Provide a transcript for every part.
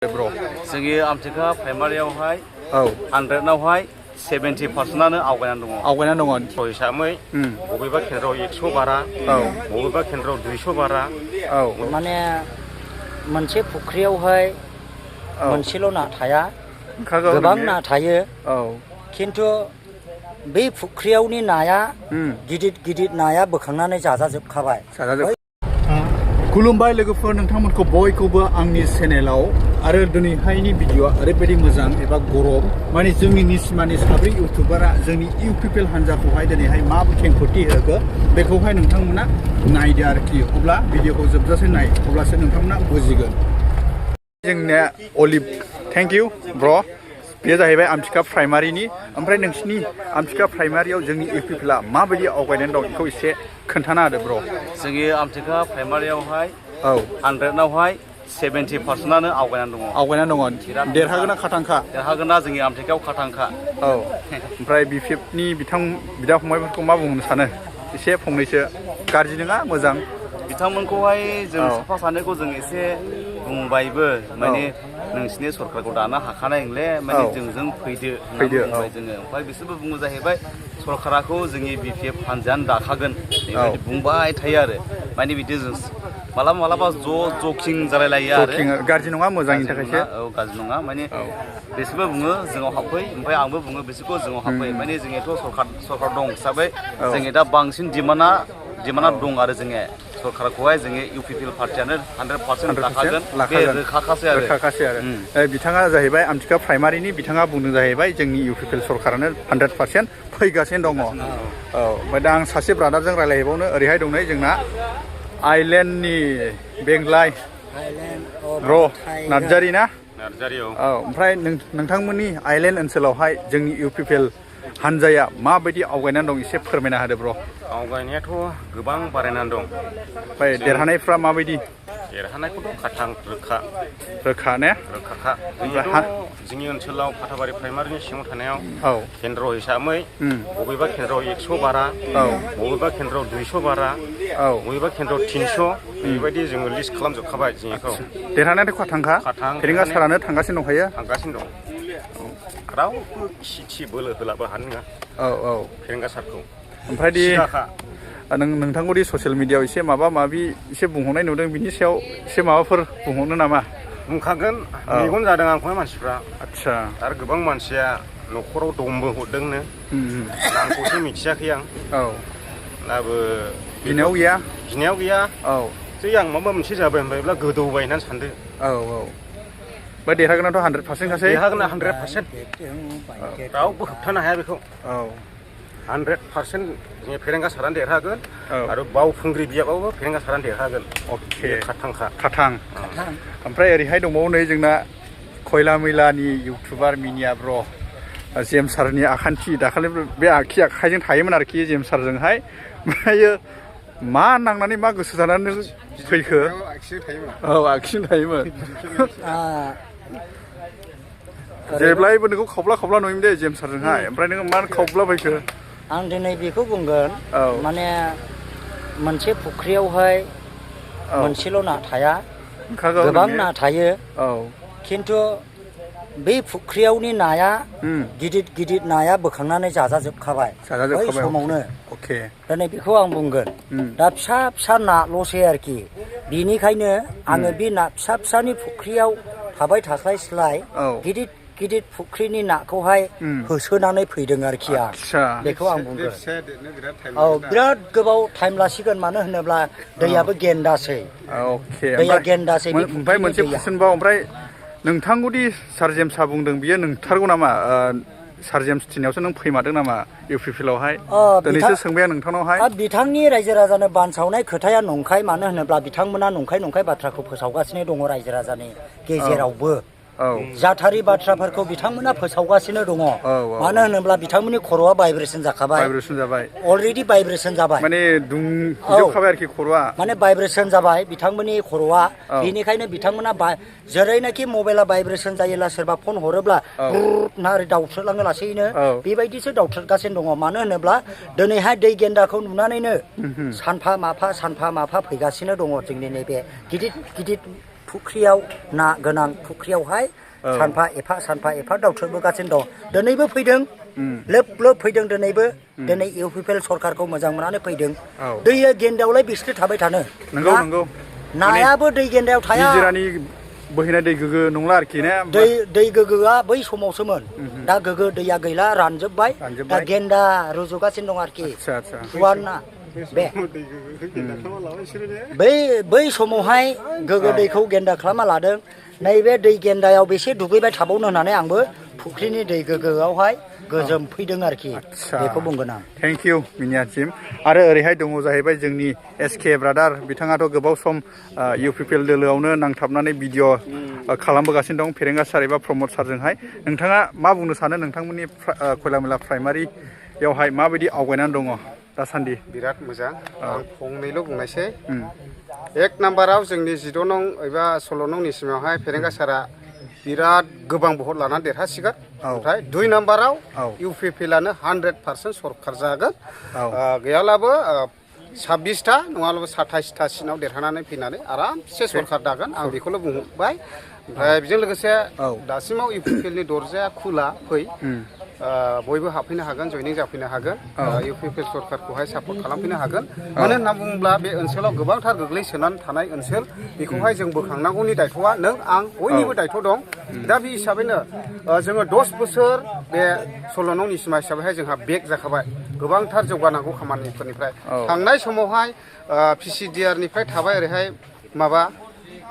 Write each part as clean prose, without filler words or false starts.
Bro जोंनि आमथिखा प्राइमारियावहाय 100आवहाय 70%आनो आवगायनानै दङ हिसाबै बबेबा केन्द्रआव 100 बारा बबेबा केन्द्रआव 200 बारा माने मोनसे फुख्रियावहाय मोनसेल' ना थाया गोबां ना थायो खिन्थु बे फुख्रियावनि नाया गिदिर नाया बोखांनानै जाजाजोबखाबाय। खुलुमबाय लोगोफोर, नोंथांमोनखौ बयखौबो आंनि चेनेलाव आरो दिनैहायनि भिडिअआ ओरैबायदि मोजां एबा गरम माने जोंनि निसिमानि साब्रै इउटुबारा जोंनि UPPL हान्जाखौहाय दिनैहाय मा खेंफोरथि होखो बेखौहाय नोंथांमोना नायदो आरोखि। अब्ला भिडिअखौ जोबजासे नाय, अब्लासो नोंथांमोना बुजिगोन। जोंनिया अलिभ, थेंक इउ ब्र। बेयो जाहैबाय आमथिखा प्राइमारिनि। ओमफ्राय नोंसिनि आमथिखा प्राइमारियाव जोंनि UPPLआ माबायदि आवगायनानै दं बेखौ एसे खोन्थाना होदो ब्र। जोंनि आमथिखा प्राइमारियावहाय 100आवहाय 70%आनो आवगायनानै दङ। देरहागोना खाथांखा? देरहागोना जोंनि आमथिखायाव खाथांखा। ओमफ्राय BPFनि बिदा फंबायफोरखौ मा बुंनो सानो? एसे फंनैसो, गाज्रि नङा मोजां। बिथांमोनखौहाय जों साफा सानैखौ जों एसे बुंबायबो, माने नोंसिनि सरकारखौ दानो हाखानाय नंले, माने जोंजों फैदो बुंबाय जोङो। ओमफ्राय बिसोरबो बुङो जाहैबाय सरकाराखौ जोंनि BPF हान्जायानो दाखागोन बेबायदि बुंबाय थायो आरो। माने बिदि जों मालाबा जकिं जालायलायो आरो। गाज्रि नङा, मोजांनि थाखायसो। गाज्रि नङा, माने बिसोरबो बुङो जोंनाव हाबफै, ओमफ्राय आंबो बुङो बिसोरखौ जोंनाव हाबफै। माने जोंनियाथ' सरकार दं हिसाबै जोंनि दा बांसिन डिमान्डआ दं आरो जोङो सरकारखौहाय जोङो UPPL पार्टियानो 100% लाखागोन, बे रोखाखासै आरो। बिथाङा जाहैबाय आमथिखा प्राइमारिनि, बिथाङा बुंदों जाहैबाय जोंनि UPPL सरकारानो 100% फैगासिनो दङ। ओमफ्राय दा आं सासे ब्रादारजों रायलायहैबावनो, ओरैहाय दं नै जोंना आइलेण्डनि बेंग्लाय ब्र नार्जारि ना? ओमफ्राय नोंथांमोननि आइलेण्ड ओनसोलावहाय जोंनि UPPL हान्जाया माबायदि आवगायनानै दं एसे फोरमायना होदो ब्र। आवगायनायाथ' गोबां बारायनानै दं। ओमफ्राय देरहानायफ्रा माबायदि? देरहानायखौथ' खाथां रोखा ने? रोखाखा। जोंनि ओनसोलाव फाथाबारि प्राइमारिनि सिङाव थानायाव केन्द्र हिसाबै बबेबा केन्द्रआव 100 बारा बबेबा केन्द्रआव 200 बारा बबेबा केन्द्रआव 300 बेबायदि जोङो लिस्ट खालामजोबखाबाय जोंनिखौ। देरहानायाथ' खाथांखा? फेरेंगा सारानो थांगासिनो दंखायो? थांगासिनो दं। रावबो खि बोलो होलाबो हानो नङा फेरेंगा सारखौ। ओमफ्राय नोंथांखौ ससियेल मिडियाआव एसे माबा माबि एसे बुंहरनाय नुदों, बिनि सायाव एसे माबाफोर बुंहरनो नामा? बुंखागोन, मेगन जादों आंखौहाय मानसिफ्रा। आदसा। आरो गोबां मानसिया न'खराव दमबो हरदोंनो, नामखौसो मिथियाखै आं। दाबो गिनायाव गैया? गिनायाव गैया। जै आं माबा मोनसे जाबाय होनबायब्ला गोदौबाय होननानै सानदो। बा देरहागोनाथ' 100% खासै? देरहागोना 100%। रावबो होबथानो हाया बेखौ। 100% जोंनि फेरेंगा सारानो देरहागोन। आरो बावखुंग्रि बियाबाबो फेरेंगा सारानो देरहागोन। अके, खाथां। ओमफ्राय ओरैहाय दंबावो नै जोंना खयला मैलानि इउटुबार मिनिया ब्र, जेम्स सारनि आखान्थि। दाखालि बे आखाइजों थायोमोन आरोखि जेम्स सारजोंहाय। ओमफ्रायो मा नांनानै मा गोसो जानानै फैखो? आखिजों थायोमोन। जेब्लायबो नोंखौ खावब्ला नुयोमोन दे जेम्स सारजोंहाय। ओमफ्राय नोङो मा खावब्ला फैखो? आं दिनै बेखौ बुंगोन, माने मोनसे फुख्रियावहाय मोनसेल' ना थाया गोबां ना थायो। खिन्थु बे फुख्रियावनि नाया गिदिर नाया बोखांनानै जाजाजोबखाबाय बै समावनो। दिनै बेखौ आं बुंगोन। दा फिसा नाल'सै आरोखि। बिनिखायनो आङो बे ना फिसानि फुख्रियाव थाबाय थास्लायस्लाय गिदिर फुख्रिनि नाखौहाय होसोनानै फैदों आरोखि आं। बेखौ आं बुंगोन। बिराद गोबाव टाइम लासिगोन, मानो होनोब्ला दैयाबो गेन्दासै। दैया गेन्दासै। ओमफ्राय मोनसे कुइसनबाव, ओमफ्राय नोंथांखौदि सार जेम्सआ बुंदों बियो नंथारगौ नामा? सार जेम्स थिनायावसो नों फैमारदों नामा UPPLआवहाय? दिनैसो सोंबाय आं नोंथांनावहाय। बिथांनि रायजो राजानो बानसावनाय खोथाया नंखाय, मानो होनोब्ला बिथांमोना नंखाय बाथ्राखौ फोसावगासिनो दङ रायजो राजानि गेजेरावबो। जाथारि बाथ्राफोरखौ बिथांमोना फोसावगासिनो दङ। मानो होनोब्ला बिथांमोननि खर'आ भाइब्रेसन जाखाबाय। अलरेडि भाइब्रेसन जाबाय। माने दुंजोबखाबाय आरोखि खर'आ। माने भाइब्रेसन जाबाय बिथांमोननि खर'आ। बेनिखायनो बिथांमोना जेरैनाखि मबाइला भाइब्रेसन जायोब्ला सोरबा फन हरोब्ला दाउथ्रोलाङो लासैनो, बेबायदिसो दाउथ्रोदगासिनो दङ। मानो होनोब्ला दिनैहाय दै गेन्दाखौ नुनानैनो सानफा माफा फैगासिनो दङ जोंनि नैबे गिदिर फुख्रियाव ना गोनां फुख्रियावहाय सानफा एफा दावथ्रोदबोगासिनो दं दिनैबो फैदों लोब लोब फैदों दिनै UPPL सरकारखौ मोजां मोननानै फैदों दैया गेन्दायावलाय बिसोर थाबाय थानो नंगौ नायाबो दै गेन्दायाव थाया निजिरानि बोहैनाय दै गोगो नंला आरोखि ना दै गोगोआ बै समावसोमोन दा गोगो दैया गैला रानजोब्बाय दा गेन्दा रज'गासिनो दं आरोखि गुवारना बै समावहाय गोगो दैखौ गेन्दा खालामना लादों नैबे दै गेन्दायाव बेसे दुगैबाय थाबावनो होननानै आंबो फुख्रिनि दै गोगोआवहाय गोजोम फैदों आरोखि बेखौ बुंगोन आं थेंक इउ मिनियासिम आरो ओरैहाय दङ जाहैबाय जोंनि SK ब्रादार बिथाङाथ' गोबाव सम UPPL दोलोआवनो नांथाबनानै भिडिअ खालामबोगासिनो दं फेरेंगा सार एबा प्रमद सारजोंहाय नोंथाङा मा बुंनो सानो नोंथांमोननि खयलामयला प्राइमारियावहाय माबायदि आवगायनानै दङ दासान्दि बिराद मोजां आं फंनैल' बुंनायसै एक नाम्बाराव जोंनि 16 नं एबा 16 नंनि सिमावहाय फेरेंगा सारा बिराद गोबां भट लानानै देरहासिगोन ओमफ्राय 2 नाम्बाराव UPPLआनो 100% सरकार जागोन गैयाब्लाबो 26टा नङाब्लाबो 27टा सिनाव देरहानानै फैनानै आरामसे सरकार दागोन आं बेखौल' बुंबाय ओमफ्राय बेजों लोगोसे दासिमाव UPPLनि दरजाया खुला फै बयबो हाबफैनो हागोन जयनिं जाफैनो हागोन UPPL सरकारखौहाय सापर्ट खालामफैनो हागोन मानो होनना बुङोब्ला बे ओनसोलाव गोबांथार गोग्लैसोनानै थानाय ओनसोल बेखौहाय जों बोखांनांगौनि दायथ'आ नों आं बयनिबो दायथ' दं दा बे हिसाबैनो जोङो 10 बोसोर बे 16 नंनि सिमा हिसाबैहाय जोंहा बेक जाखाबाय गोबांथार जौगानांगौ खामानिफोरनिफ्राय थांनाय समावहाय PCDRनिफ्राय थाबाय ओरैहाय माबा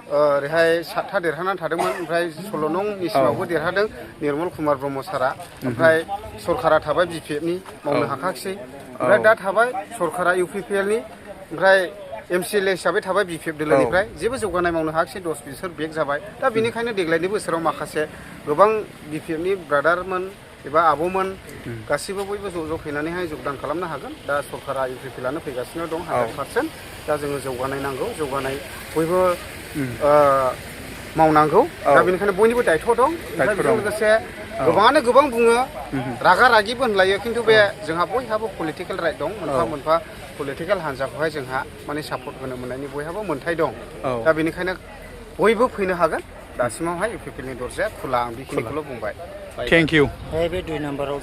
ओरैहाय 7था देरहानानै थादोंमोन ओमफ्राय 16 नंनि सिमावबो देरहादों निर्मल कुमार ब्रह्म सारा ओमफ्राय सरकारा थाबाय BPFनि मावनो हाखाखिसै ओमफ्राय दा थाबाय सरकारा UPPLनि ओमफ्राय MCLA हिसाबै थाबाय BPF दोलोनिफ्राय जेबो जौगानाय मावनो हायाखिसै 10 बोसोर बेक जाबाय दा बेनिखायनो देग्लायनि बोसोराव माखासे गोबां BPFनि ब्रादारमोन एबा आब'मोन गासिबो बयबो ज' फैनानैहाय जगदान खालामनो हागोन दा सरकारा UPPLआनो फैगासिनो दं 100% दा जोङो जौगानाय नांगौ जौगानाय बयबो मावनांगौ दा बेनिखायनो बयनिबो दायथ' दं ओमफ्राय बेजों लोगोसे गोबाङानो गोबां बुङो रागा रागिबो होनलायो खिन्थु बे जोंहा बयहाबो पलिटिकेल राइट दं मोनफा पलिटिकेल हान्जाखौहाय जोंहा माने सापर्ट होनो मोननायनि बयहाबो मोन्थाय दं दा बेनिखायनो बयबो फैनो हागोन दासिमावहाय UPPLनि दरजाया खुला आं बेखिनिखौल' बुंबाय थेंक इउ बे 2 नाम्बाराव